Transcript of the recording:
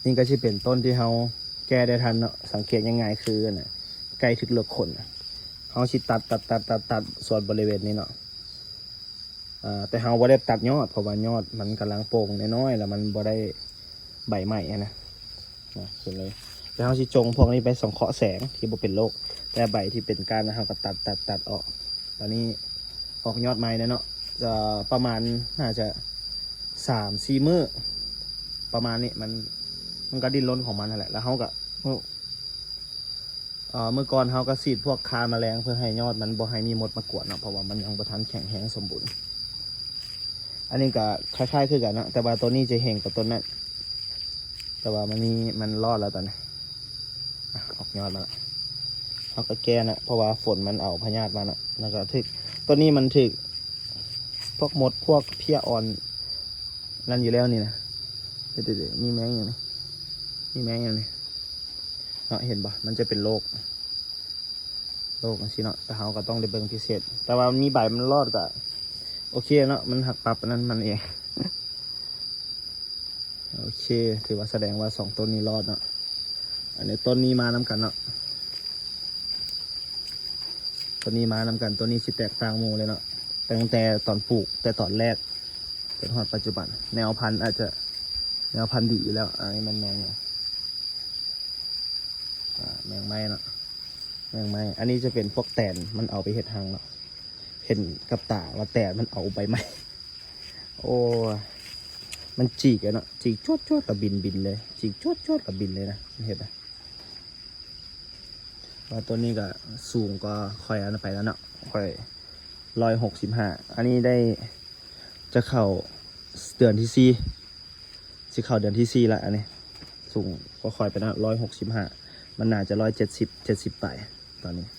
ນີ້ກໍຊິເປັນຕົ້ນທີ່ເຮົາແກ້ໄດ້ທັນເນາະ. ສັງເກດງ່າຍໆຄືອັນນ່ະ ໄກ່ຖືກລົດຂົນນະ ເຮົາຊິຕັດ ຕັດ ຕັດ ຕັດ ຕັດສ່ວນບໍລິເວນນີ້ເນາະ. ເອີ ແຕ່ເຮົາບໍ່ໄດ້ຕັດຍອດ ເພາະວ່າຍອດມັນກຳລັງໂປ່ງນ້ອຍໆ ແລ້ວມັນບໍ່ໄດ້ໃບໃໝ່ຫັ້ນນະ ນະ ເຫັນເລີຍ. ແຕ່ເຮົາຊິຈົ່ງພວກນີ້ໄປສັງເຄາະແສງທີ່ບໍ່ເປັນໂລກ ແຕ່ໃບທີ່ເປັນກ້ານນະ ເຮົາກໍຕັດ ຕັດ ຕັດອອກ. ຕອນນີ້ອອກຍອດໃໝ່ແລ້ວເນາະ ຈະປະມານ ໜ້າຈະສາມສີ່ມື້ປະມານນີ້. ມັນ ມັນກໍດີ້ນລົນຂອງມັນຫັ້ນແຫຼະ. ແລ້ວເຮົາກໍ ເອີ ເມື່ອກ່ອນເຮົາກໍສີດພວກຂ້າມະແລງ ເພື່ອໃຫ້ຍອດມັນບໍ່ໃຫ້ມີມົດມາກວນເນາະ ເພາະວ່າມັນຍັງບໍ່ທັນແຂງແຮງສົມບູນ. ອັນນີ້ກໍຄ້າຍໆຄືກັນເນາະ ແຕ່ວ່າໂຕນີ້ຈະເຫັງກວ່າຕົ້ນນັ້ນ ແຕ່ວ່າມັນມີ ມັນລອດແລ້ວຕອນນີ້ ອະ ອອກຍອດມາແລ້ວ. ເຮົາກໍແກ້ນະ ເພາະວ່າຝົນມັນເອົາພະຍາດມານະ ແລ້ວກໍຖືກ ໂຕນີ້ມັນຖືກພວກມົດ ພວກເພຍອ່ອນນັ້ນຢູ່ແລ້ວນີ້ນະ. ເດໆໆ ມີແມງຫຍັງນີ້ ມີແມງຫຍັງນີ້ເນາະ ເຫັນບໍ່? ມັນຈະເປັນໂລກ ໂລກຈັ່ງຊີ້ເນາະ ແຕ່ເຮົາກໍຕ້ອງໄດ້ເບິ່ງພິເສດ ແຕ່ວ່າມັນມີໃບມັນລອດກໍໂອເຄເນາະ ມັນຫັກປັບອັນນັ້ນມັນເອງ. ໂອເຄ ຖືວ່າສະແດງວ່າສອງຕົ້ນນີ້ລອດເນາະ. ອັນນີ້ຕົ້ນນີ້ມານຳກັນເນາະ ຕົ້ນນີ້ມານຳກັນ ຕົ້ນນີ້ຊິແຕກຕ່າງໝູ່ເລີຍເນາະ ຕັ້ງແຕ່ຕອນປູກ ແຕ່ຕອນແລກ ຈົນຮອດປັດຈຸບັນ ແນວພັນອາດຈະ ແນວພັນດີຢູ່ແລ້ວ. ອັນນີ້ແມ່ນແມງຫຍັງ? ອາ ແມງໄມ້ເນາະ ແມງໄມ້. ອັນນີ້ຈະເປັນພວກແຕນ ມັນເອົາໄປເຮັດຮັງເນາະ ເຫັນກັບຕາວ່າແຕນມັນເອົາໃບໄມ້ ໂອ້ ມັນຈີກເນາະ ຈີກຈວດໆ ແລ້ວບິນ ບິນເລີຍ ຈີກຈວດໆ ແລ້ວບິນເລີຍນະ ມັນເຮັດນະ. ວ່າໂຕນີ້ກໍສູງກວ່າຂ້ອຍອັນນັ້ນໄປແລ້ວເນາະ ຂ້ອຍຮ້ອຍຫົກສິບຫ້າ ອັນນີ້ໄດ້ ຈະເຂົ້າເດືອນທີສີ່ ຊິເຂົ້າເດືອນທີສີ່ລະ ອັນນີ້ສູງກວ່າຂ້ອຍໄປນະ ຮ້ອຍຫົກສິບຫ້າ ມັນໜ້າຈະຮ້ອຍເຈັດສິບ ເຈັດສິບປາຍຕອນນີ້.